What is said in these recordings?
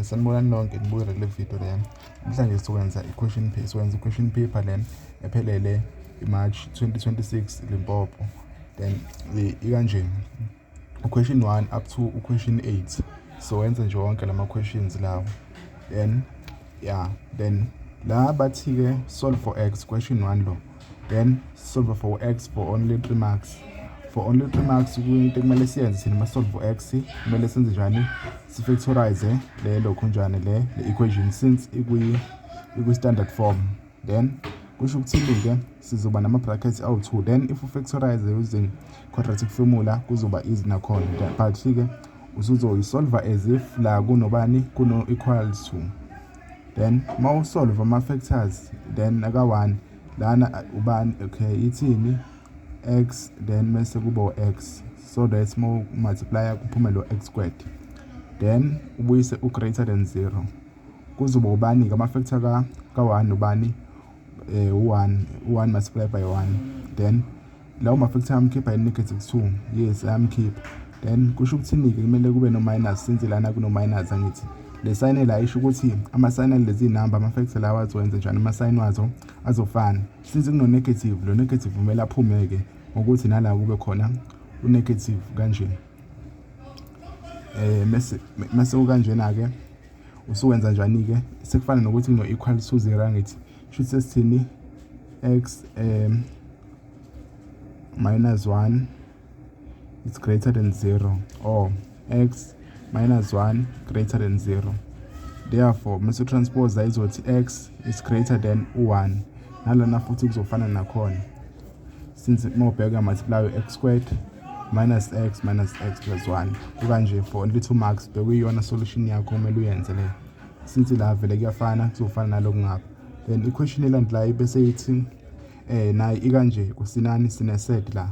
Sanibonani nonke, nibukele kule video le. Namhlanje sizokwenza i-question paper, sizokwenza i-question paper le ephelele i-March 2026 Limpopo. Then ikanje u-question 1 up to u-question 8. So wenza nje wonke lama questions lawo. Then yeah, then la bathi-ke solve for x, question 1 lo. Then solve for x for only 3 marks. For only 3 marks, kuyinto ekumele siyenze thina ma solve for x, kumele senze njani? Sifactorize le lokhunjane le equation since ikwi standard form. Then kusho ukuthini-ke? Sizoba nama-brackets awu-2. Then if ufactorize using quadratic formula, kuzoba easy nakhona, but-ke usuzoyisolva as if la kunobani, kuno-equals to. Then uma usolve ama-factors, then aka-1 lana ubani? Okay, ithini? X, then mase kuba u-x, so that uma multiplya kuphume lo x squared, then ubuyise u-greater than 0. Kuzoba ubani-ke ama-factor ka-1? Ubani? U-1, u-1 multiply by 1. Then lawo ma-factor ayamkhipha i-negative 2? Yes, ayamkhipha. Then kusho ukuthini-ke? Kumele kube no-minus since lana kuno-minus, angithi? Le sign la isho ukuthi ama-sign lezi number, ama-factor lawa azowenza njani? Ama-sign wazo azofana. Since kuno-negative, lo negative kumele aphume-ke ngokuthi nala kube khona u-negative kanje. Mase kukanjena-ke, usuwenza njani-ke? Sekufana nokuthi kuno-equal to 0, angithi? Shuthi sesithini? X minus 1 is greater than 0 or x minus 1 greater than 0. Therefore mase transpose izothi x is greater than u-1. Nalana futhi kuzofana nakhona, since uma ubheka multiply x squared minus x minus x plus 1, kukanje. For only 2 marks, bekuyiyona solution yakho kumele uyenze le. Since la vele kuyafana, kuzofana naloku ngapha. Then i-question elandelayo bese ithi nayo ikanje. Kusinani? Sine set la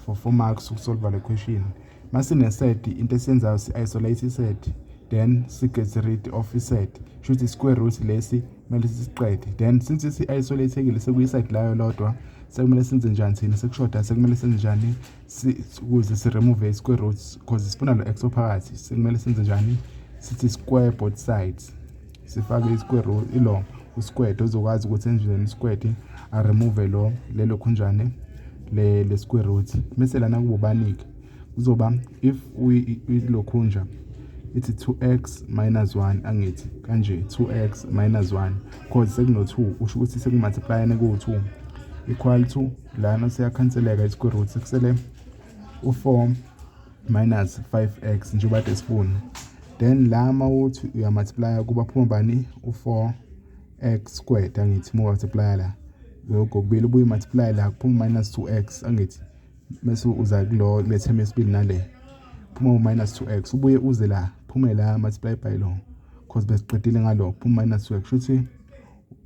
for 4 marks ukusolve le question. Masine set, into esiyenzayo, si-isolate i-set, then si-get rid of i-set. Shuthi square root lesi kumele sisiqede. Then since si-isolatekile, sekuyi-side layo lodwa, sekumele senze njani thina? Sekushoda, sekumele senze njani ukuze si-remove i-square root? Because sifuna lo x ophakathi. Sekumele senze njani? Sithi square both sides, sifake i-square root, ilo u-squared ozokwazi ukuthi enjeni squared a-remove lo lelo khunjane le square root. Bese lana kuba ubanike? Kuzoba if ilokhunja ithi 2x minus 1, angithi? Kanje, 2x minus 1, cause sekuno-2, usho ukuthi sekumultiplyane ku-2, equal to lana siyakhanseleka i-square root, sekusele u-4 minus 5x njengoba kade sifuna. Then la mawuthi uyamultiplya, kuba phuma bani? U-4 x squared, angithi? Uma multiplya la lokho kokubili, ubuye multiply la, kuphuma minus 2x, angithi? Bese uza kulo kule term yesibili, nale phuma u-minus 2x. Ubuye uze la, phume la, multiply by lo, cause besiqedile ngalo, phuma minus 2x. Shuthi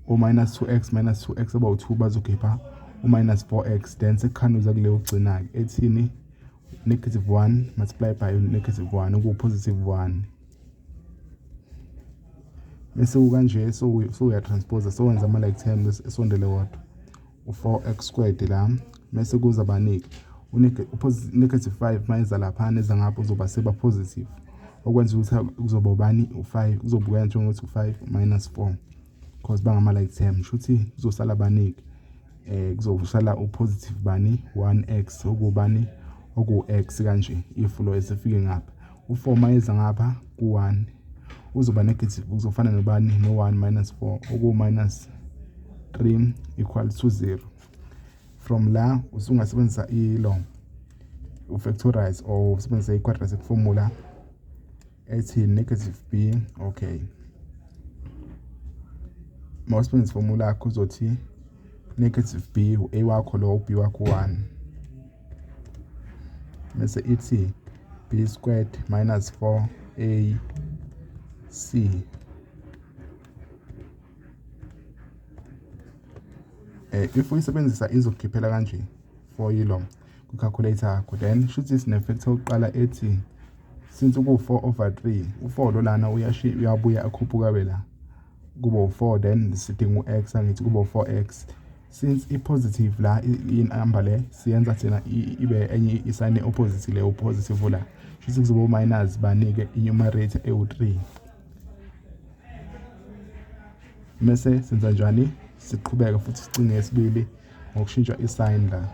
u-minus 2x minus 2x abawu-2 bazokhipha u-minus 4x. Then sekukhanuza kule yokugcina-ke ethini? Negative 1 multiply by negative 1, okuwu-positive 1. Bese kukanje, so uyatranspose, sowenza ama-like terms esondele wodwa, u-4x squared la, mese kuza banike? Negative 5 mayeza laphana, eza ngapha uzoba seba positive, okwenza ukuthi kuzoba ubani? U-5 kuzobukeka njengokuthi u-5 minus 4, because bangama-like term. Shuthi kuzosala banike? Kuzosala u-positive bani? 1x, okubani? Oku-x kanje. If lo esefike ngapha, u-4 mayeza ngapha ku-1 uzoba negative, kuzofana nobani? No-1 minus 4, oku-minus 3, equal to 0. From la usungasebenzisa ilo ufactorize or usebenzise i-quadratic formula ethi negative b. Okay, mawusebenzisa formula yakho, uzothi negative b, u-a wakho lo, u-b wakho 1, bese ithi b squared minus 4 a c. If uyisebenzisa, izokukhiphela kanje for yilo ku-calculator yakho. Then shuthi sine-factor yokuqala ethi, since ku-4 over 3, u-4 lo lana uyabuya akhuphuka abe la, kuba u-4. Then sidinga u-x, angithi? Kuba u-4x. Since i-positive la i-number le, siyenza thina ibe enye i-sign opposite le u-positive la. Shuthi kuzoba u-minus banike? I-numerator ewu-3. Mese senza njani? Siqhubeka futhi sicinge esibili ngokushintsha i-sign la.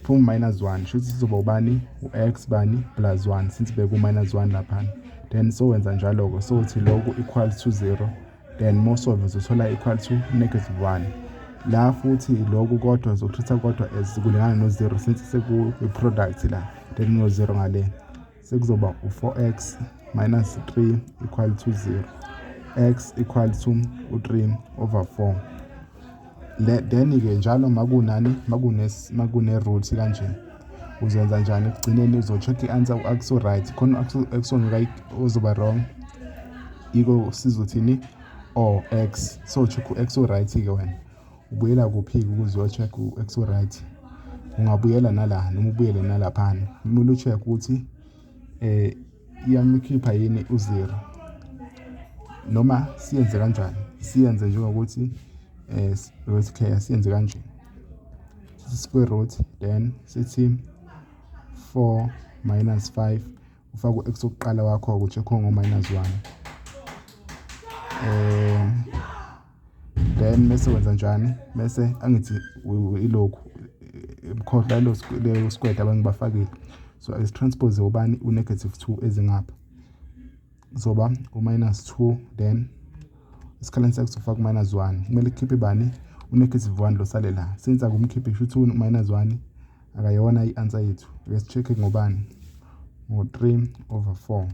Kuphuma minus 1, shuthi sizoba ubani? U-x bani plus 1 since beku minus 1 laphana. Then sowenza njalo-ke, sothi lokhu equal to 0. Then mosolve uzothola equal to negative 1. La futhi lokhu kodwa uzothatha kodwa as kulingana no-0 since sekuyi-product la, then no-0 ngale. Sekuzoba u-4x minus 3 equal to 0, x equal to u-3 over 4. Le then-ke njalo makunani, makune-root kanje uzenza njani? Ekugcineni uzo-check i-answer u-x right, khona u-x ongeka ozoba wrong, iko sizothini? Or x. So check u-x right-ke wena. Ubuyela kuphi-ke ukuze uyo-check u-x right? Ungabuyela nala noma ubuyele nalaphana. Kumele u-check ukuthi iyamkhipha yini u-0, noma siyenze kanjani? Siyenze njengokuthi okay, siyenze kanje, square root, then sithi 4 minus 5, ufake u-x wokuqala wakho u-check ngo-minus 1, then mese wenza njani? Mese angithi ilokhu khohlwa leyo square abangibafakile, so ake-transpose ubani? U-negative 2 ezingapha kuzoba u-minus 2, then isikhaleni sakhe ufaka u-minus 1. Kumele kukhiphe bani? U-negative 1 lo sale la. Since akumkhiphe, kusho ukuthi u-minus 1 akayona i-answer yethu. Ake si-check ngobani? Ngo-3 over 4.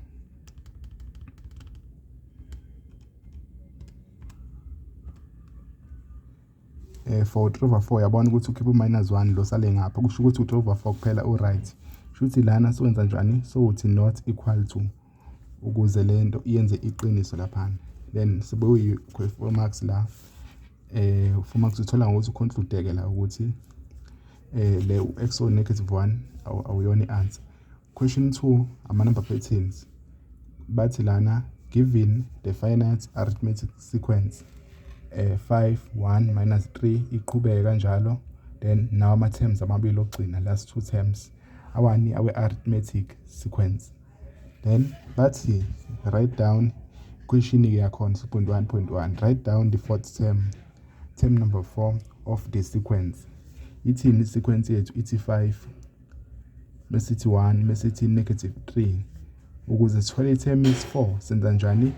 For 3 over 4 yabona ukuthi ukhipha u-minus 1 lo sale ngapha, kusho ukuthi u-3 over 4 kuphela u-right. Kusho ukuthi lana siwenza njani? So uthi not equal to, ukuze le nto iyenze iqiniso laphana. Then sibuye 4 marks la, 4 marks uthola ngokuthi u-conclude-ke la ukuthi le u-x o negative 1 awuyona i-answer. Question 2, ama-number patterns. Bathi lana, given the finite arithmetic sequence 5 1 minus 3 iqhubeke kanjalo, then nawo ama-terms amabili okugcina, last two terms awani? Awe-arithmetic sequence. Then bathi write down, question-ke yakhona 2.1.1, write down the fourth term, term number 4 of the sequence. Ithini i-sequence yethu? Ithi 5 bese ithi 1 bese ithi negative 3. Ukuze sithole i-term is 4 senza njani?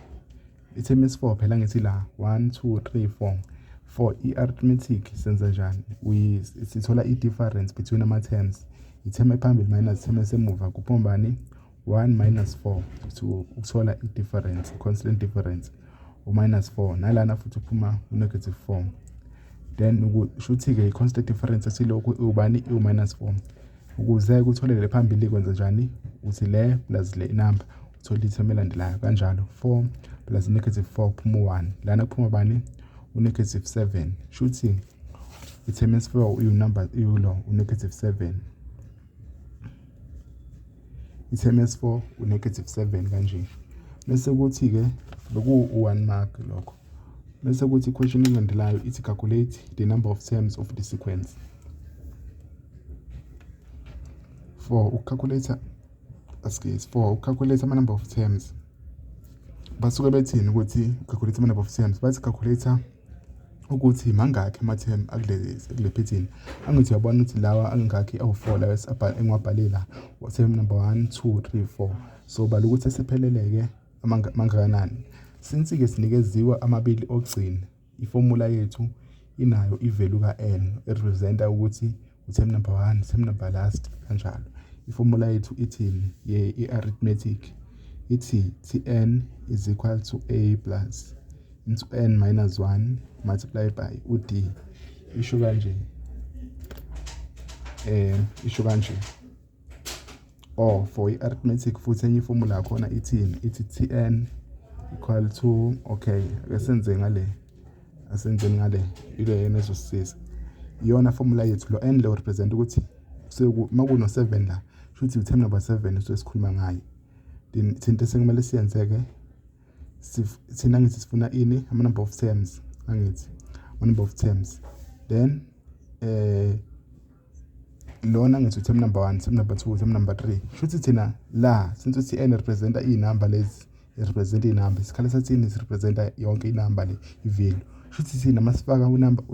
I-term is 4 phela ngithi la 1 2 3 4. For i-arithmetic senza njani? Sithola i-difference between ama-terms, i-term ephambili minus term esemuva, kuphuma bani? 1 minus 4 to ukuthola i-difference, constant difference u-minus 4, nalana futhi uphuma u-negative 4. Then kusho ukuthi-ke i-constant difference esilokhu ubani? Iwu-minus 4. Ukuze uthole le phambili kwenza njani? Uthi le plus le number, uthole i-term elandelayo kanjalo. 4 plus negative 4 kuphuma u-1, lana kuphuma bani? U-negative 7. Shuthi i-term s4 iyu-number iyulo u-negative 7, i-term s4 u-negative 7 kanje. Bese kuthi-ke beku-1 mark lokho. Bese kuthi i-question elandelayo ithi calculate the number of terms of the sequence. For uku-calculate, excuse, for uku-calculate ama-number of terms, basuke bethini ukuthi calculate ama-number of terms? Bathi calculate ukuthi mangakhi ama-term akule pattern. Angithi uyabona ukuthi lawa angakhi? Awu-4 lawa engiwabhale la, term number 1 2 3 4. So bala ukuthi esephelele-ke mangakanani. Since-ke sinikeziwe amabili okugcina, ifomula yethu inayo i-value ka-n e-represent-a ukuthi u-term number 1, term number last kanjalo. Ifomula yethu ithini ye-arithmetic? Ithi Tn is equal to a plus into n minus 1 multiplied by u-d. Isho kanje, isho kanje. Or for i-arithmetic futhi enye ifomula yakhona ithini? Ithi Tn equal to, okay, ake senze ngale, asenzeni ngale, ile yena ezosisiza, iyona formula yethu. Lo n lo represent ukuthi makuno 7 la, shuthi u-term number 7 esuke sikhuluma ngayo. Then thina into esekumele siyenze-ke thina, angithi sifuna ini? Ama-number of terms, angithi ama-number of terms. Then lona ngithi term number 1, term number 2, term number 3. Shuthi thina la, since uthi n represent-a iy'namba lezi I-represent inamba. Isikhala sathini sirepresenta yonke inamba le, i-value. Shuthi thina masifaka unumber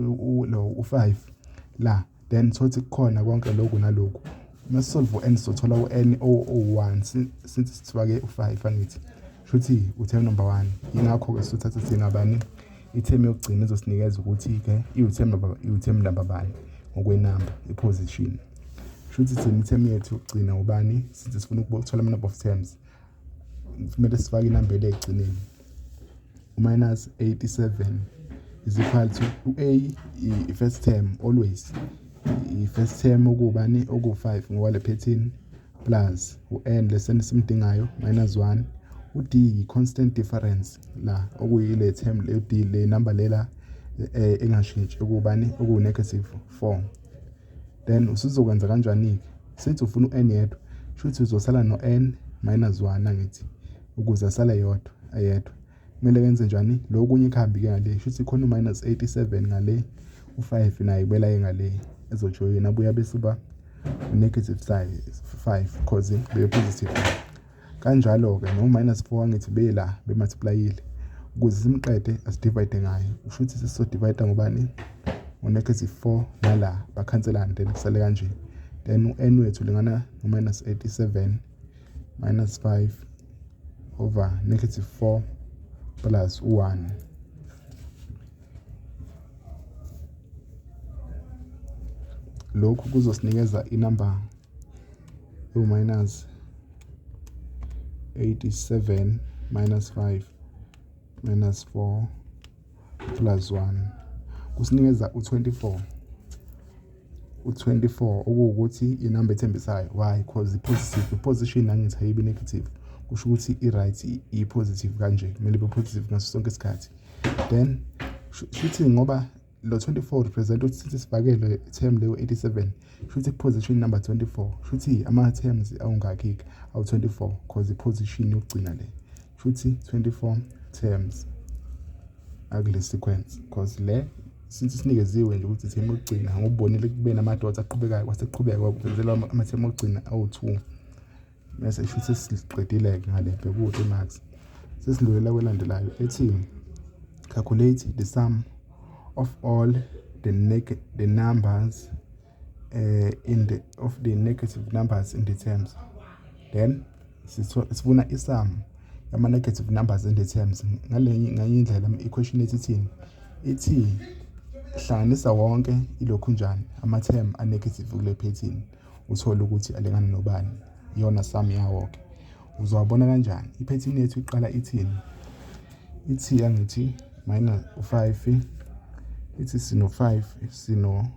lo u-5 la, then thothi kukhona konke lokhu nalokhu. Masisolve u-n sizothola u-n owu-1 since sifake u-5, angithi? Shuthi u-term number 1. Yingakho-ke sithatha thina bani i-term yokugcina izosinikeza ukuthi-ke iwu-term number bani ngokwenamba, i-position. Shuthi thina i-term yethu yokugcina ubani? Since sifuna ukuthola ama-number of terms, kumele sifake inamba le ekugcineni. U-minus 87 is equal to u-a, i-first term always, i-first term okubani? Oku-5 ngokwale pattern, plus u-n leseni simdingayo, minus 1, u-d i-constant difference la, okuyile term le d, le number lela engashintshi, okubani? Oku-negative 4. Then usuzokwenza kanjani-ke? Since ufuna u-n yedwa, shuthi uzosala no-n minus 1, angithi? Ukuze asale yodwa, eyedwa, kumele kenze njani? Lo kunye kuhambi-ke ngale, shuthi khona u-minus 87 ngale, u-5 naye kumele aye ngale, ezojoyina, abuye bese uba negative 5 cause bebe-positive. Kanjalo-ke no-minus 4, angithi bela bemultiplyile? Ukuze simqede asidivide ngayo. Kusho ukuthi sesizodivide ngobani? Ngo-negative 4, nala bakhanselane, then kusale kanje. Then u-n wethu lingana no-minus 87 minus 5 over negative 4 plus u-1. Lokhu kuzosinikeza inamba ewu-minus 87 minus 5 minus 4 plus 1, kusinikeza u-24. U-24 okuwukuthi inamba ethembisayo. Why? Because i-positive, i-position angithi ayibi negative? Kusho ukuthi i-right i-positive kanje, kumele ibe positive ngaso sonke isikhathi. Then shuthi ngoba lo 24 represent ukuthi sithi sifake le term leyo 87, shuthi position number 24, shuthi ama-terms awungakhi-ke? Awu-24, cause i-position yokugcina le, shuthi 24 terms akule sequence, cause le since sinikeziwe nje ukuthi term yokugcina, ngokubonile kube nama-dots aqhubekayo, kwase kuqhubeka kwenzelwa ama-term okugcina awu-2. Bese shuthi sesiqedile-ke ngale, bekuwu-3 marks. Sesidlulela kwelandelayo ethi calculate the sum of all the numbers in the of the negative numbers in the terms. Then sifuna isum yama-negative numbers in the terms. Ngalenye nganye indlela, equation ethi ithini? Ithi hlanganisa wonke ilokhu njani ama-term a-negative kule pattern, uthole ukuthi alingana nobani, iyona sum yawo-ke. Uzowabona kanjani? I-pattern yethu iqala ithini? Ithi, angithi, minus u-5, ithi sino 5, sino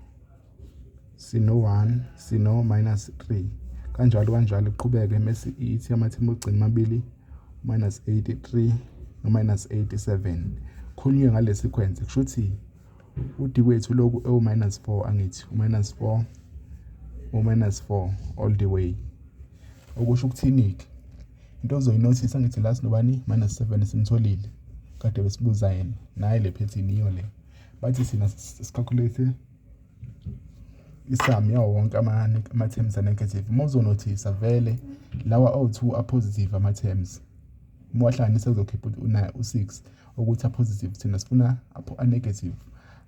1, sino minus 3, kanjalo kanjalo, iqhubeke. Mase ithi amathemu okugcina amabili, minus 83 no minus 87. Khulunywe ngale sequence, kusho ukuthi u-d wethu lokhu ewu-minus 4, angithi? U-minus 4, u-minus 4 all the way. Okusho ukuthini-ke? Into ozoyinothisa, angithi la sinobani? Minus 7 simtholile, kade besibuza yena. Naye le pattern iyo le, bathi thina sicalculate isum yawo wonke ama-terms a-negative. Uma uzonothisa vele lawa awu-2 a-positive ama-terms, uma wahlanganisa kuzokhipha u-6, ukuthi a-positive. Thina sifuna a-negative.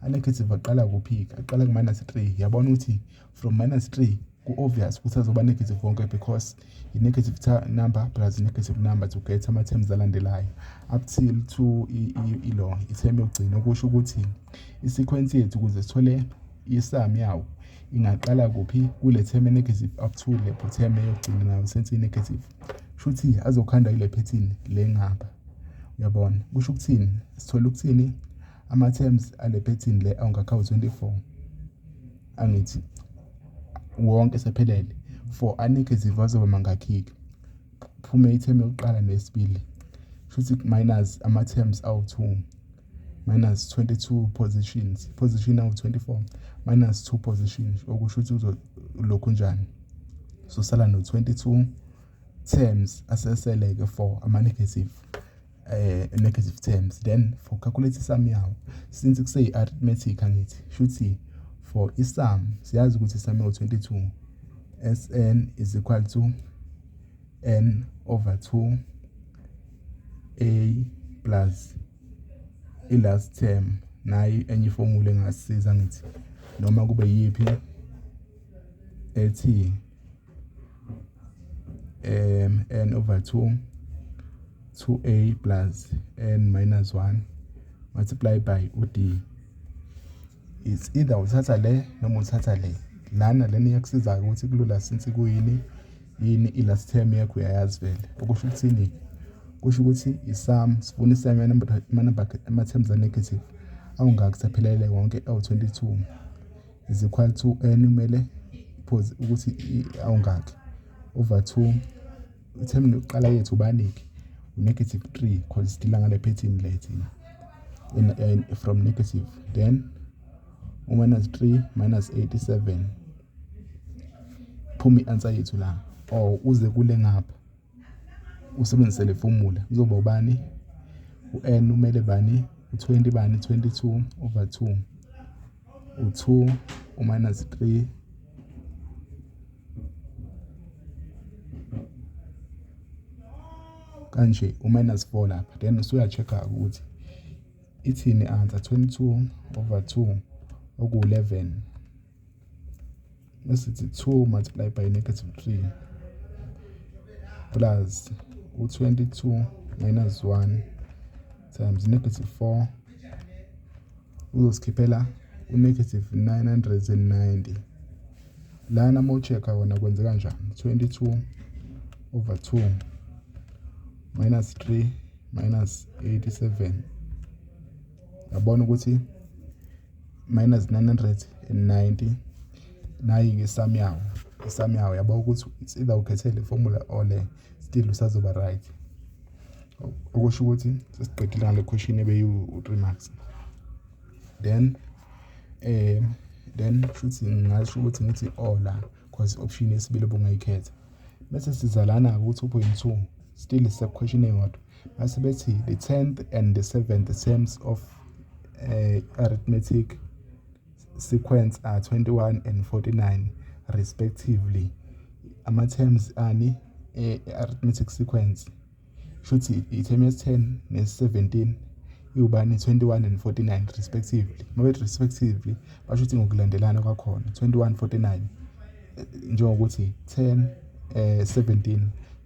A-negative aqala kuphi-ke? Aqala ku-minus 3. Yabona ukuthi from minus 3 ku-obvious ukuthi azoba negative wonke, because i-negative number plus i-negative number to get ama-terms alandelayo up till to ilo i-term yokugcina. Okusho ukuthi i-sequence yethu, ukuze sithole isum yawo, ingaqala kuphi? Kule term negative up to le term yokugcina nayo since i-negative. Shuthi azokhanda ile pattern le ngapha, uyabona? Kusho ukuthini? Sithola ukuthini? Ama-terms ale pattern le awungakha 24, angithi? Wonke sephelele for a-negative azoba mangakhi-ke? Phume i-term yokuqala nesibili, shuthi minus ama-terms awu-2, minus 22 positions, position awu-24 minus 2 positions, okusho ukuthi lokhu njani, sosala no-22 terms aseseleke for ama-negative negative terms. Then for calculate isum yawo, since kuseyi-arithmetic, angithi? Shuthi for isum siyazi ukuthi isum yawo 22, Sn is equal to n over 2. A plus i-last term. Nayi enye ifomula engasisiza, ngithi noma kube yiphi ethi n over 2 2a plus n minus 1 multiply by u-d. It's either uthatha le noma uthatha le. Lana lena iyakusiza ukuthi kulula, since kuyini yini i-last term yakho uyayazi vele. Okusho ukuthini? Kusho ukuthi i-sum, sifuna i-sum ama-terms a-negative awungaki sephelele wonke awu-22 is equal to n, kumele ukuthi awungaki over 2. I-term yokuqala yethu ubaniki u-negative 3, because sidila ngale pattern le thina from negative, then u-minus 3 minus 87, phuma i-answer yethu la. Or uze kule ngapha usebenzise le formula, kuzoba ubani u-n umele bani? U-20 bani? 22 over 2, u-2 u-minus 3 kanje, u-minus 4 lapha. Then usuya-check-a ukuthi ithini answer. 22 over 2 oku-11, bese 2 multiply by negative 3 plus u-22 minus 1 times negative 4 uzosikhiphela u-negative 990. Lana uma u-check-a wona kwenze kanjani? 22 over 2 minus 3 minus 87, yabona ukuthi minus 990. Nayi-ke i-sum yawo, i-sum yawo. Yabo ukuthi it's either ukhethe le formula or le, still usazoba right. Okusho ukuthi sesiqedile ngale question ebeyi-3 marks. Then futhi ngingasho ukuthi ngithi all la, because option yesibili obungayikhetha. Bese siza lana ku-2.2, still is question eyodwa. Base bethi the 10th and the 7th terms of arithmetic sequence are 21 and 49 respectively. Ama-terms ani e-arithmetic sequence? Shuthi i-term yesi-10 nesi-17 iwubani? 21 and 49 respectively. Uma bethi respectively, basho ukuthi ngokulandelana kwakhona 21 49, njengokuthi 10 17,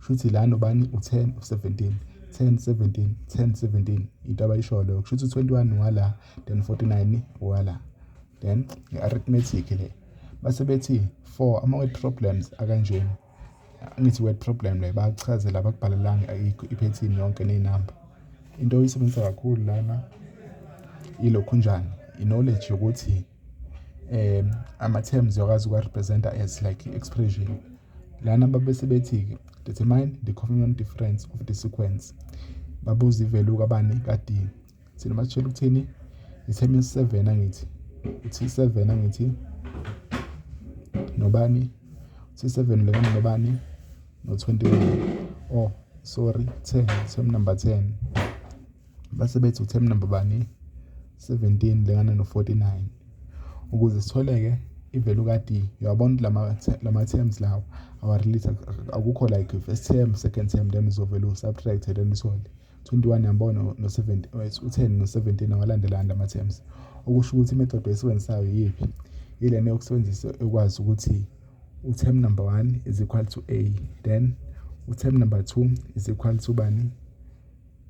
shuthi la nobani? U-10 u-17, 10 17, 10 17, into abayishoyo leyo. Kusho ukuthi u-21 wala, then 49 wala, then i-arithmetic le. Base bethi for ama-word problems akanjena, angithi word problem le bayakuchazela, bakubhalelanga i-pattern yonke ney'namba. Into oyisebenzisa kakhulu lana ilokhunjani, i-knowledge yokuthi ama-terms uyakwazi ukuwa-represent-a as like i-expression. Lana babese bethi-ke determine the common difference of the sequence. Babuza i-value kabani? Ka-d. Thina basitshela ukuthini? I-term yesi-7, angithi u-T7, angithi nobani? T7 lengana nobani? No-21, oh sorry, 10, term number 10. Base bethi u-term number bani? 17 lengana no-49. Ukuze sitholeke i-value ka-d, uyabona lama terms lawo awa-relate, akukho like first term, second term, then uzovele u-subtract then uthole 21, yabona, no-7, u-10 no-17 awalandelani lama terms. Okusho ukuthi i-method oyisebenzisayo yiphi? Yilena yokusebenzisa ekwazi ukuthi u-term number 1 is equal to a, then u-term number 2 is equal to bani?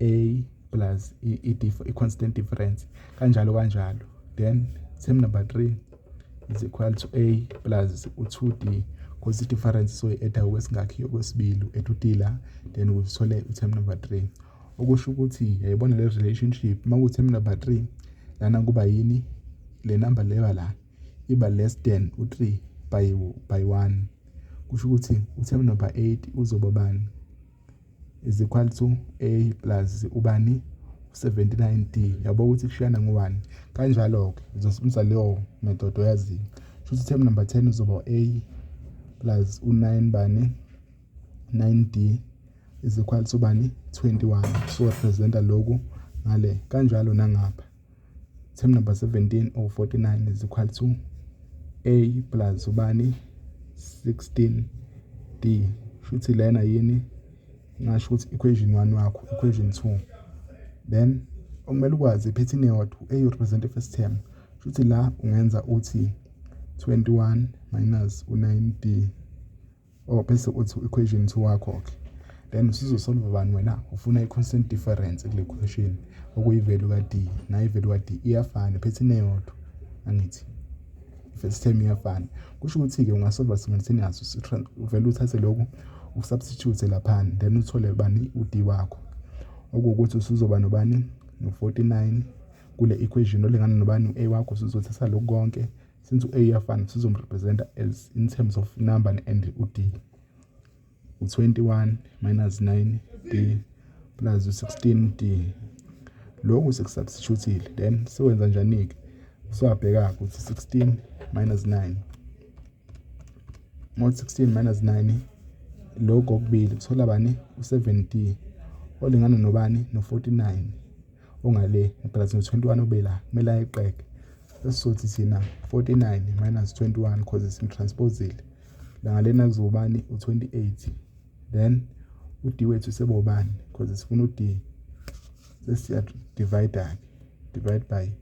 A plus i-constant difference, kanjalo kanjalo. Then term number 3 is equal to a plus u-2d, because i-difference soyi-add okwesingakhi? Okwesibili, u-add u-d la, then uthole u-term number 3. Okusho ukuthi yayibona le relationship, uma kuwu-term number 3 lana kuba yini? Le number leyo la iba less than u-3 by 1. Kusho ukuthi u-term number 8 uzoba bani? Is equal to a plus ubani? 79d. Yabo ukuthi kushiyana ngo-1. Kanjalo-ke uzosebenzisa leyo method oyaziyo. Kusho term number 10 uzoba a plus u-9 bani? 9d is equal to bani? 21. So represent-a lokhu ngale, kanjalo nangapha term number 17 or 49 is equal to a plus ubani? 16d. Shuthi lena yini? Ngasho ukuthi equation 1 wakho, equation 2. Then okumele ukwazi iphethini eyodwa, u-A represent i-first term. Shuthi la ungenza uthi 21 minus u-9d, oh, bese uthi equation 2 wakho-ke. Then usuzosolva bani wena? Ufuna i-constant difference kule equation, okuyi-value ka-d. Nayo i-value ka-d iyafana, iphethini eyodwa, angithi first term iyafana. Kusho ukuthi-ke ungasolva simultaneous, uvele uthathe lokhu usubstitute laphana, then uthole bani? U-d wakho, okuwukuthi usuzoba nobani? No-49 kule equation, olingana nobani? U-a wakho. Usuzothatha lokhu konke, since u-a iyafana, sizomrepresenta as in terms of number and u-d, u-21 minus 9d plus u-16d. Lokhu sekusubstitutile. Then siwenza njani-ke? Siwabheka ukuthi 16 minus 9, mod 16 minus 9, lokhu okubili kuthola bani? U-7d olingana nobani? No-49 ongale plus no-21 obela kumele ayeqeke. Sesizothi thina 49 minus 21, cause simtransposile la ngalena, kuzobani? U-28. Then u-d wethu sebobani? Because sifuna u-d, sesiya-divide-ke, divide by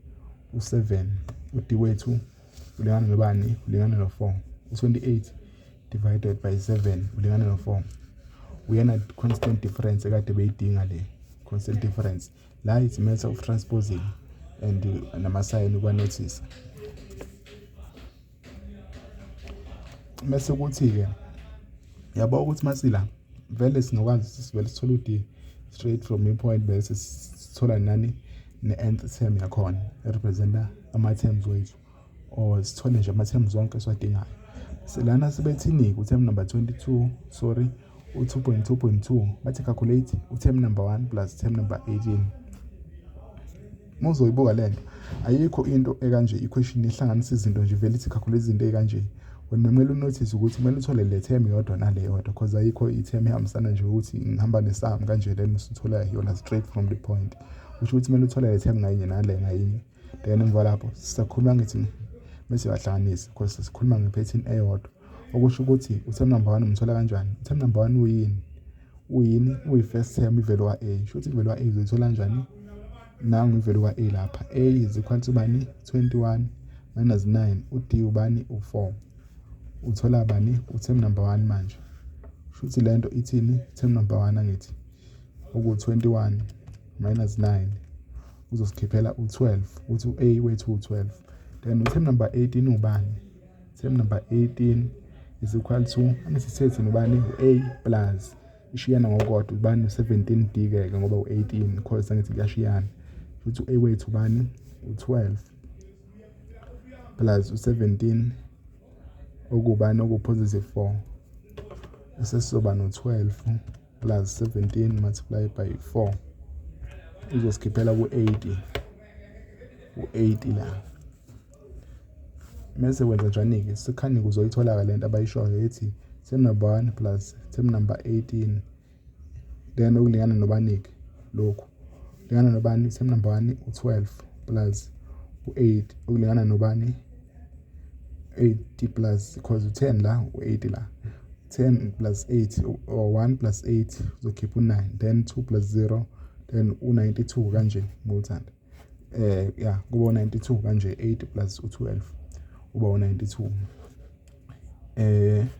u-7. U-d wethu ulingana nobani? Ulingana no-4. U-28 divided by 7 ulingana no-4. Uyena constant difference ekade beyidinga le constant difference la. It's matter of transposing and namasayini ukwanothisa. Bese kuthi-ke yabo ukuthi masila vele singakwazi ukuthi sivele sithole u-d straight from i-point, bese sithola nani? Ne-nth term yakhona erepresenta ama-terms wethu, or sithole nje ama-terms wonke esiwadingayo. Lana sebethini-ke? U-term number 22, sorry, u-2.2.2, bathi calculate u-term number 1 plus term number 18. Uma uzoyibuka le nto, ayikho into ekanje, equation ehlanganisa izinto nje, vele ithi calculate izinto ey'kanje. Wena kumele unotice ukuthi kumele uthole le term yodwa nale yodwa, because ayikho i-term ehambisana nje ukuthi ngihamba nesum kanje, then usuthola yona straight from the point. Kusho ukuthi kumele uthole le term ngayinye nale ngayinye, then emva lapho sisakhuluma ngithi bese uyahlanganisa, because sikhuluma nge-pattern eyodwa. Okusho ukuthi u-term number 1 umthola kanjani? U-term number 1 uyini? Uyini? Uyi-first term, i-value ka-a. Sho ukuthi i-value ka-a uzoyithola kanjani? Nangu i-value ka-a lapha. A is equal to bani? 21 minus 9. U-d ubani? U-4. Uthola bani? U-term number 1 manje. Shuthi le nto ithini? Term number 1, angithi uku-21 minus 9 uzosikhiphela u-12, uthi u-a wethu u-12. Then u-term number 18 ubani? Term number 18 is equal to, angithi sithe ubani? U-a plus, ishiyana ngokodwa, ubani? U-17 d ke ngoba u-18, because angithi kuyashiyana. Futhi u-a wethu ubani? U-12 plus u-17, okubani? Oku-positive 4. Sesizoba no-12 plus 17 multiply by 4, izosikhiphela ku-80, u-80 la. Mese wenza njani-ke? Sikhani uzoyithola-ke lento abayishoyo, ethi term number 1 plus term number 18, then okulingana nobani-ke? Lokhu lingana nobani? Term number 1 u-12 plus u-8, okulingana nobani? 80 plus, because u-10 la, u-80 la, 10 plus 8 or 1 plus 8 uzokhipha u-9, then 2 plus 0, then u-92 kanje ngowuthanda. Ya, kuba u-92 kanje. 8 plus u-12 uba u-92.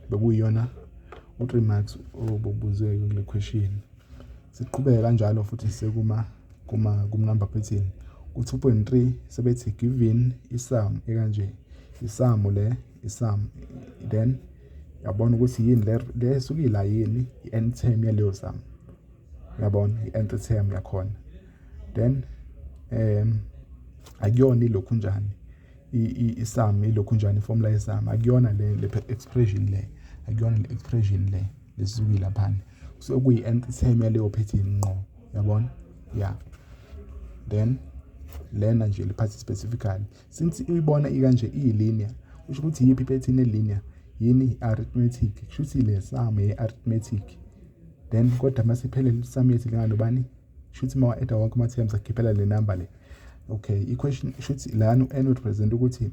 Bekuyiyona u-3 marks obubuzwe kule question. Siqhubeke kanjalo futhi sekuma kuma kum-number pattern. Ku-2.3 sebethi given isum ekanje, isum le, isum, then yabona ukuthi yini le le esuke ila, yini i-nth term yaleyo sum, uyabona, i-nth term yakhona. Then akuyona ilokhu njani isum, ilokhu njani, iformula yesum, akuyona le expression le, akuyona le expression le lesuke laphana, kusuke kuyi-nth term yaleyo pattern ngqo, uyabona? Yeah, then lena nje liphathi specifically, since uyibona ikanje, iyi-linear, kusho ukuthi yiphi ipattern e-linear? Yini? Arithmetic. Kusho ukuthi le sum ye-arithmetic. Then kodwa masiphelele sum yethu lingana nobani? Kusho ukuthi uma-adda wonke ama-terms akhiphela le number le. Okay, equation, kusho ukuthi lana u-n represent ukuthi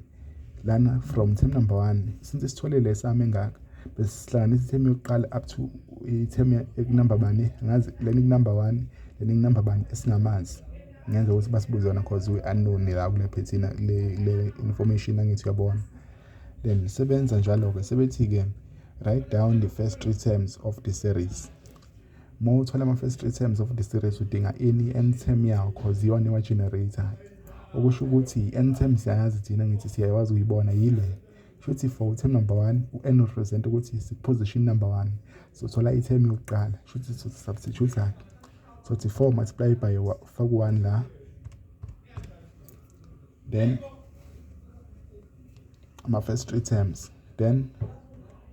lana from term number 1, since sithole le sum engaka, bese sihlanganisa i-term yokuqala up to i-term ekunumber bani, angazi, lena ikunumber 1, lena ikunumber bani esingamazi. Ngenza ukuthi basibuze yona cause we-unknown la kule phethina, kule information, angithi uyabona? Then sebenza njalo-ke, sebethi-ke write down the first three terms of the series. Uma uthola ama-first three terms of the series, udinga ini? I-n term yawo, cause iyona ewa-generate-ayo. Okusho ukuthi i-n term siyayazi thina, ngithi siyakwazi ukuyibona, yile. Shuthi for term number one, u-n represent ukuthi position number one, sothola i-term yokuqala. Shuthi substitute-ke, sothi 4 multiply by, faka u-1 la, then ama-first three terms. Then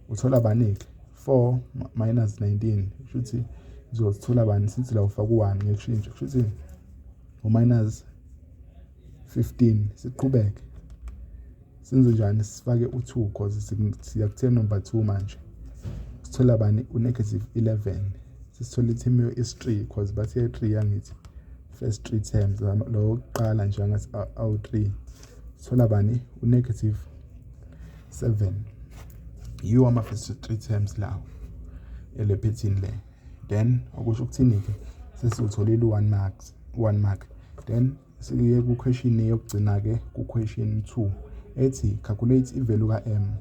uthola bani-ke? 4 minus 19, kushuthi uzothola bani? Since la ufaka u-1, ngekushintsha, kushuthi u-minus 15. Siqhubeke, senze njani? Sifake u-2 cause siya ku-term number 2 manje. Sithola bani? U-negative 11. Sisithola i-term is-3 cause bathi 3, angithi? First three terms, lo wokuqala nje angathi awu-3. Sithola bani? U-negative 7. Yiwo ama-first three terms lawo ele phethini le. Then okusho ukuthini-ke? Sesiwutholile u-1 marks, 1 mark. Then siye ku-question yokugcina-ke, ku-question 2, ethi calculate i-value ka-m.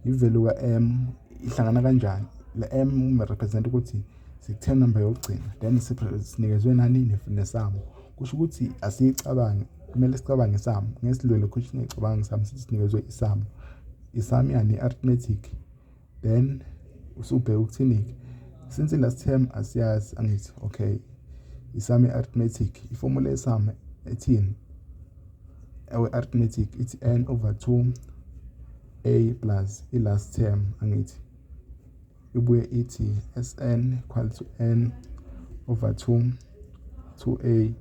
I-value ka-m ihlangana kanjani? Le m represent ukuthi siku-term number yokugcina, then sinikezwe nani? Ne-sum. Kusho ukuthi asiyicabange, kumele sicabange i-sum. Ngeke silwele question ecabanga i-sum, sinikezwe i-sum. I-sum yani? Arithmetic. Then usubheka ukuthini-ke? Since i-last term asiyazi, angithi? Okay, i-sum arithmetic, i-formula ye-sum ethini? Ewe-arithmetic ithi n over 2 a plus i-last term, angithi? Ibuye ithi Sn equal to n over 2 2a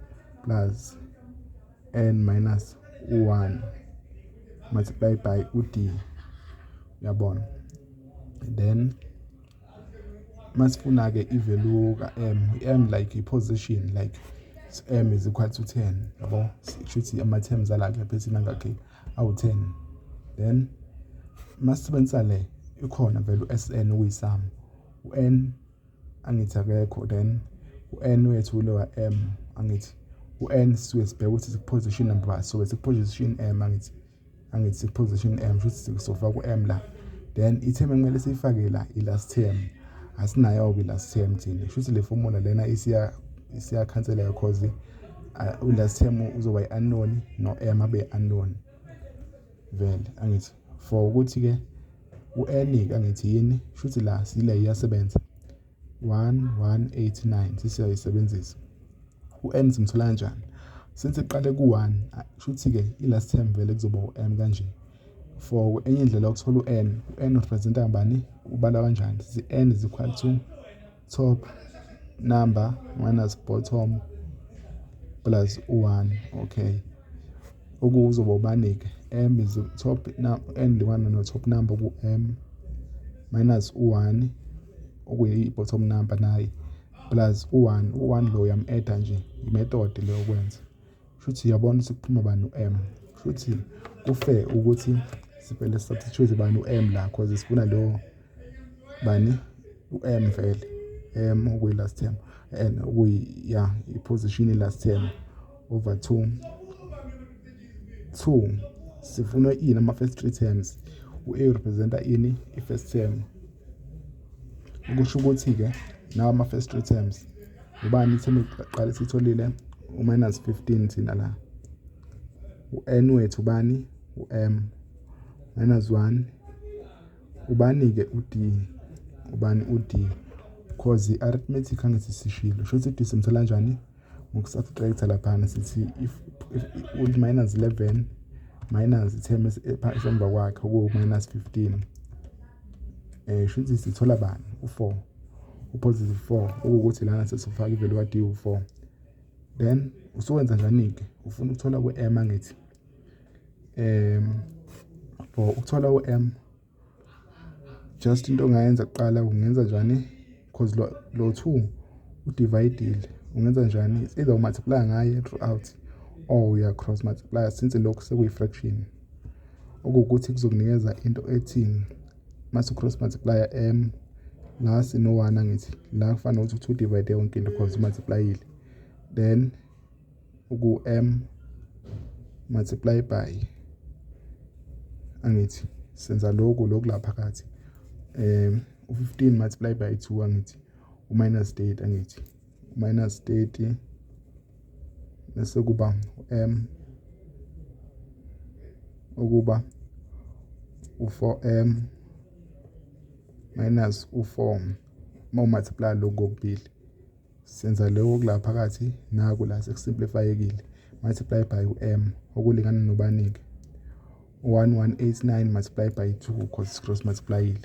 plus n minus u-1 multiply by u-d, uyabona? Then masifuna-ke i-value ka-m, i-m like i-position, like m is equal to 10, yabo? Kusho ama-terms ala kule phethini angakhi? Awu-10. Then masisebenzisa le ikhona vele u-Sn, okuyi-sum, u-n angithi akekho. Then u-n wethu lo m, angithi? U-n sisuke sibheka ukuthi siku-position number, so siku-position m, angithi? Angithi siku-position m, shuthi sofaka u-m la. Then i-term ekumele siyifake la, i-last term. Asinayo-ke i-last term thina. Shuthi le formula lena isiyakhanseleka cause u-last term uzoba i-unknown, no-m abe unknown vele, angithi? For ukuthi-ke u-n-ke, angithi yini? Shuthi la sile iyasebenza, 1189 sisiyayisebenzisa. U-n simthola kanjani? Since iqale ku-1, shuthi-ke i-last term vele kuzoba u-m kanje. For enye indlela yokuthola u-n, u-n represent-a bani? Ubala kanjani? Sithi n is equal to top number minus bottom plus u-1. Okay, okuzoba ubani-ke? M is top, n lingana no-top number ku-m minus u-1, okuyi-bottom number naye, plus u-1. U-1 lo uyam-add-a nje, i-method le yokwenza. Shuthi uyabona ukuthi kuphuma bani? U-m. Shuthi ku-fair ukuthi sivele substitute bani? U-m la, cause sifuna lo bani? U-m vele, m okuyi-last term and okuyi, ya, i-position last term over 2 2. Sifuna ini? Ama-first three terms. U-a represent-a ini? I-first term. Okusho ukuthi-ke nawa ama-first three terms ubani? I-term yokuqala siyitholile, u-minus 15 thina la. U-n wethu ubani? U-m minus 1. Ubani-ke u-d? Ubani u-d? Cause i-arithmetic, angithi sishilo? Shuthi i-d simthola kanjani? Ngoku-subtract laphana, sithi if minus 11 minus i-term esemva kwakhe, okuwu-minus 15, shuthi sithola bani? U-4, u-positive 4. Okuwukuthi lana sesifaka i-value ka-d, u-4. Then usuwenza njani-ke? Ufuna ukuthola ku-m, angithi? For ukuthola u-m, just into ongayenza kuqala, ungenza njani? Because lo 2 u-divide-ile, ungenza njani? It's either u-multiply ngaye throughout or uya cross multiply, since lokhu sekuyi-fraction. Okuwukuthi kuzokunikeza into ethi mase cross multiply m la sino 1, angithi? La kufana nokuthi u-2 divide yonke into because u-multiply-ile. Then Uku-m multiply by, angithi senza lokhu lokhu la phakathi, u-15 multiply by 2, angithi u-minus 30, angithi minus 30, bese kuba m ukuba u-4m minus u-4. Uma umultiply lokhu kokubili, senza lokho kula phakathi, naku la sekusimplifyekile, multiply by u-m okulingana nobani-ke? 1189 multiply by 2, because cross multiplyile,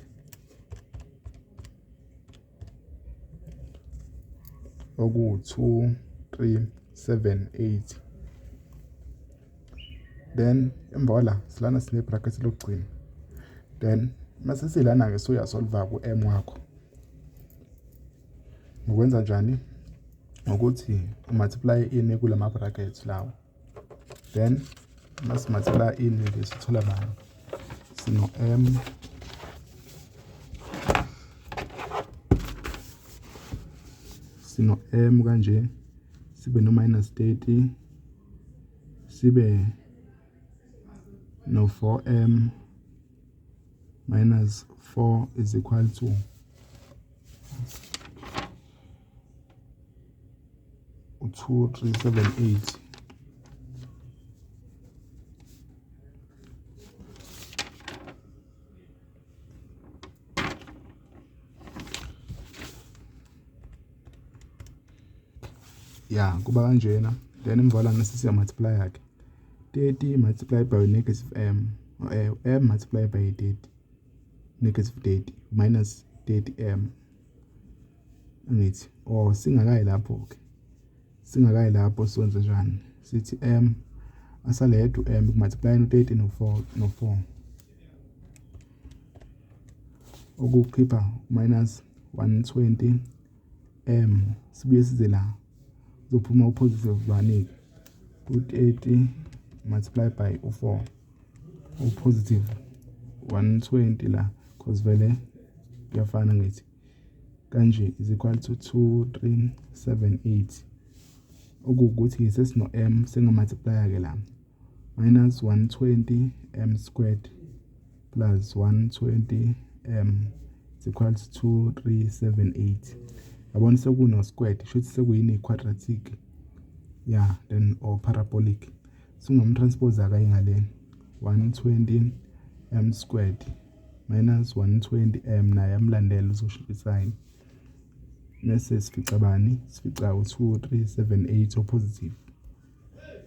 oku-2 3 7 8. Then emva kwala silana sine-bracket lokugcina. Then mase silana-ke suyasolva ku-m wakho. Ngokwenza njani? Ngokuthi umultiply ini kulama brackets lawo. Then masi multiply ini ke sithola bani? Sino m sino m kanje, sibe no minus 30, sibe no 4m minus 4 is equal to 2 3 7 8. Ya, kuba kanjena. Then emva lana sisiya multiply ke 30 multiply by negative m, m multiply by 30, negative 30 minus 30m, angithi? Or singakayi lapho ke, singakayi lapho, siwenze njani? Sithi m asale yedwa m multiply no-30 no-4, no-4 ukukhipha minus 120 m. Sibuye size la, kuzophuma upositive bani-ke? Ku-30 multiply by u-4, upositive 120 la, cause vele kuyafana, ngithi kanje is equal to 2 3 7 8. Okuwukuthi sesino m, singamultiplya ke la, minus 120 m squared plus 120 m is equal to 2 3 7 8. Yabona, sekuno squared, shuthi sekuyini? Quadratic, yeah, then or parabolic. Singamtranspose akayi ngale, 120 m squared minus 120 m, naye amlandela, uzoshintsha isign. Bese sifica bani? Sifica u-2 3 7 8 o-positive.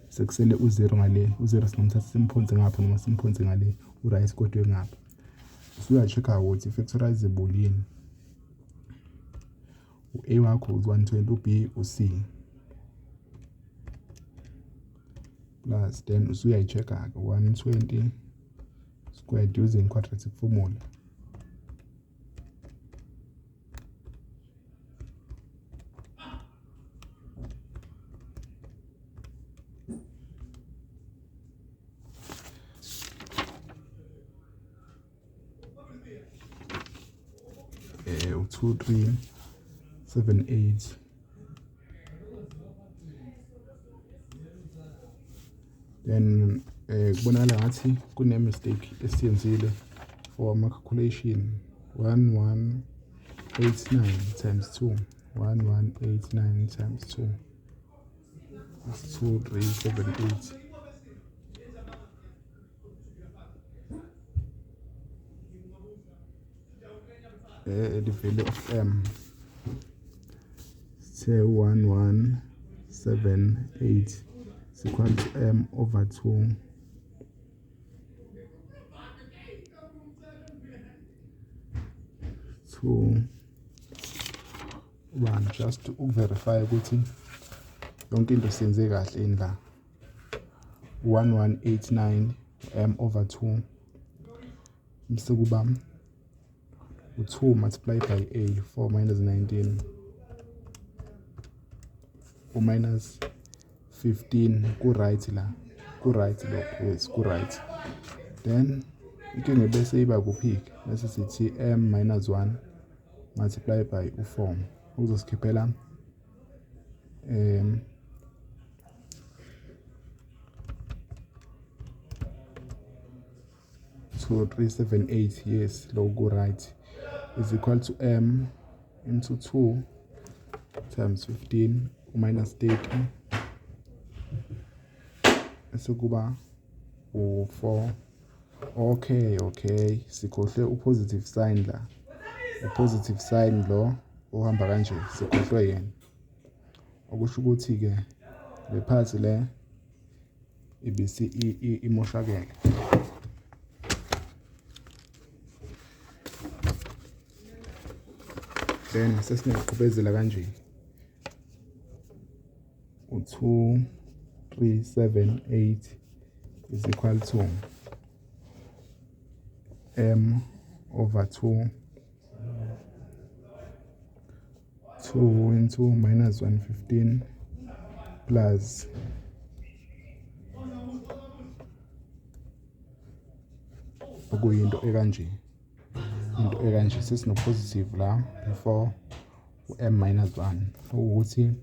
Sekusele u-0 ngale, u-0 singamthatha simphonse ngapha noma simphonse ngale, u-right kodwa ngapha. Usuya-check-a ukuthi i-factorizable yini. U-a wakho u-120, u-b, u-c plus, then usuyayi-check-a-ke 120 squared using quadratic formula. 2 3 7 8. Then kubonakala ngathi kune mistake esiyenzile for ama calculation. 1189 times 2, 1189 times 2 is 2 3 7 8. The value of m, say 1 1 7 8 is equal to m over 2 2 1, just ukuverify ukuthi yonke into siyenze kahle yini la. 1189 m over 2 bese kuba u-2 multiply by a, 4 minus 19, u-minus 15. Ku-right la, ku-right lokho, yes, ku-right. Then inkinga bese iba kuphi-ke? Bese sithi m minus 1 multiply by u-4 uzosikhiphela 2 3 7 8, yes, lokhu right, is equal to m into 2 times 15 minus 30 bese kuba u-4. Okay, okay, sikhohlwe u-positive sign la, u-positive sign lo ohamba kanje, sikhohlwe yena. Okusho ukuthi-ke le part le ibisi imoshakele. Then sesingaqhubezela kanje, u-2 3 7 8 is equal to m over 2 2 into minus 115 plus okuyinto ekanje, into ekanje. Sesino-positive la before u-m minus 1, ukuthi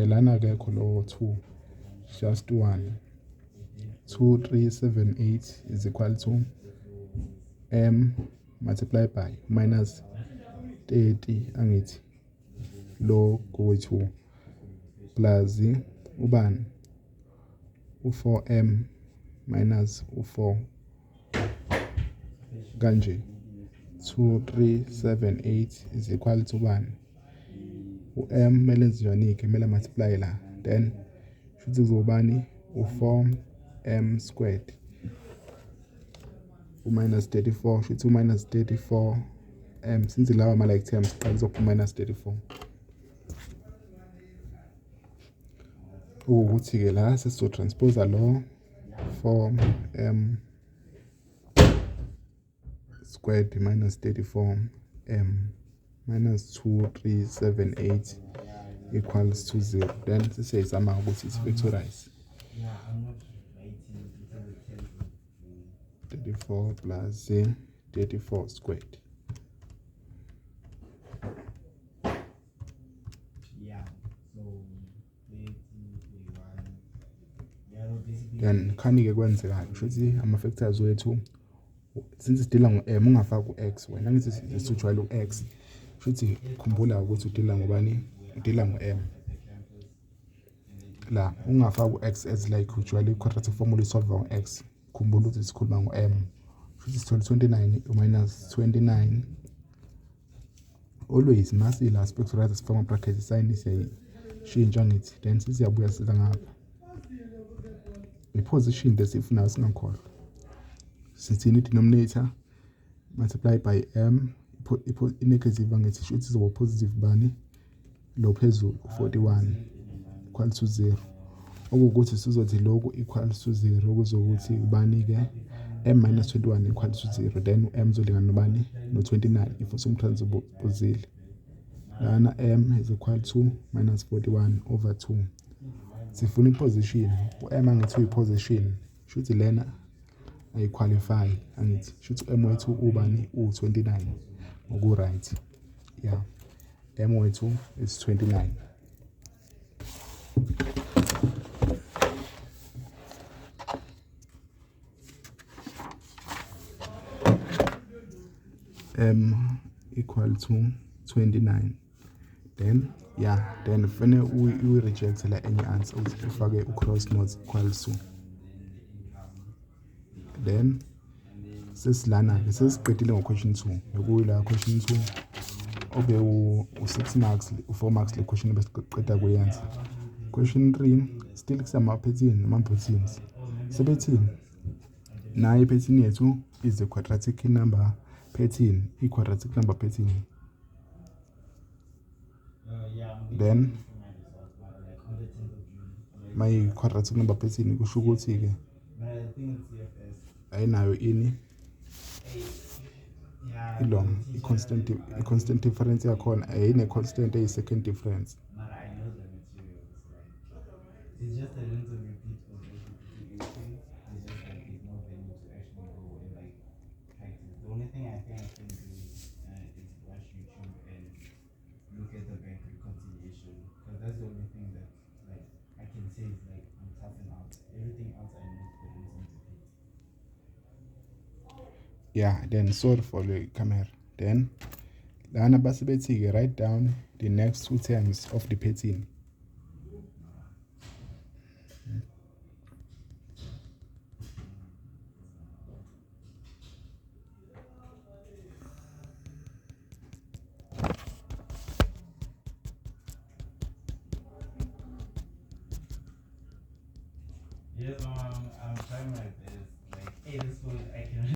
lana akekho lowo 2, just 1. 2 3 7 8 is equal to m multiply by minus 30, angithi lo kuwe-2 plus ubani, u-4m minus u-4 kanje. 2 3 7 8 is equal to bani, u-m kumele enze njani-ke? Kumele multiply la, then shuthi kuzobani, u-4m squared u-minus 34, shuthi u-minus 34 m, since lawa ama-like terms qala kuzophuma minus 34. Ukuthi-ke la sesizo-transpose lo 4m squared minus 34m minus 2 3 7 8 equals to 0, then sesiyayizama ukuthi si-factorize 34 plus 34 squared. Yeah, so 30, 31. Yeah, no, basically. Then khani-ke kwenzekani? Kusho ukuthi ama-factors wethu, since sidila ngo-m, ungafaki u-x wena, angithi sijwayele u-x. Shuthi khumbula ukuthi udila ngobani? Udila ngo-m la, ungafaki u-x as like ujwayele i-quadratic formula isolve ngo-x. Khumbula ukuthi sikhuluma ngo-m. Shuthi sithole 29 minus 29. Always masila si-factorize sifaka ama-bracket, sign siyayishintsha, ngithi. Then sesiyabuya siza ngapha, i-position lesiyifunayo, singakhohlwa. Sithini? I-denominator multiply by m, i-negative, angithi? Shuthi izoba positive bani lo phezulu, 41 equal to 0. Okuwukuthi sizothi lokhu equal to 0, kuzokuthi ubani-ke, m minus 21 equal to 0, then u-m uzolingana nobani? No-29 if usumtransposile lana. M is equal to minus 41 over 2. Sifuna i-position, u-m angithi uyi-position. Shuthi lena ayi-qualify, angithi? Shuthi u-m wethu ubani? U-29 ngoku-right. Yeah, m wethu is 29. M equal to 29. Then yeah, then kufanele uyi-reject la enye answer, ukuthi ufake u-cross not equals to. Then sesilana-ke, sesiqedile ngo-question 2, bekuyila question 2 obe u-6 marks, u-4 marks le question besiqeda kuyenza. Question 3 still kusama-pattern, ama-patterns sebethini nayo i-pattern yethu is a quadratic number pattern, i-quadratic number pattern. Yeah, I'm Then waiting for my results, but like on the 10th of June. I'm like, my quadratic number pattern kusho ukuthi-ke but I think it's CFS. Ayinayo ini? Hey, yeah, I-long the teacher, i-constant, i-constant difference yakhona ayine-constant eyi-second difference. But I know the materials. Like, it's just a little repeat of repeating everything. It's just like there's no venue to actually go and like practice. The only thing I think I can do is watch YouTube and look at the bank reconciliation, because that's the only thing that like I can say is like I'm toughing out. Everything else I know is the rinse and repeat. Yeah, then sorry for the camera. Then lana base bethi-ke write down the next two terms of the pattern. Yes, Mom, I'm trying my best. Like, hey, this food, I can.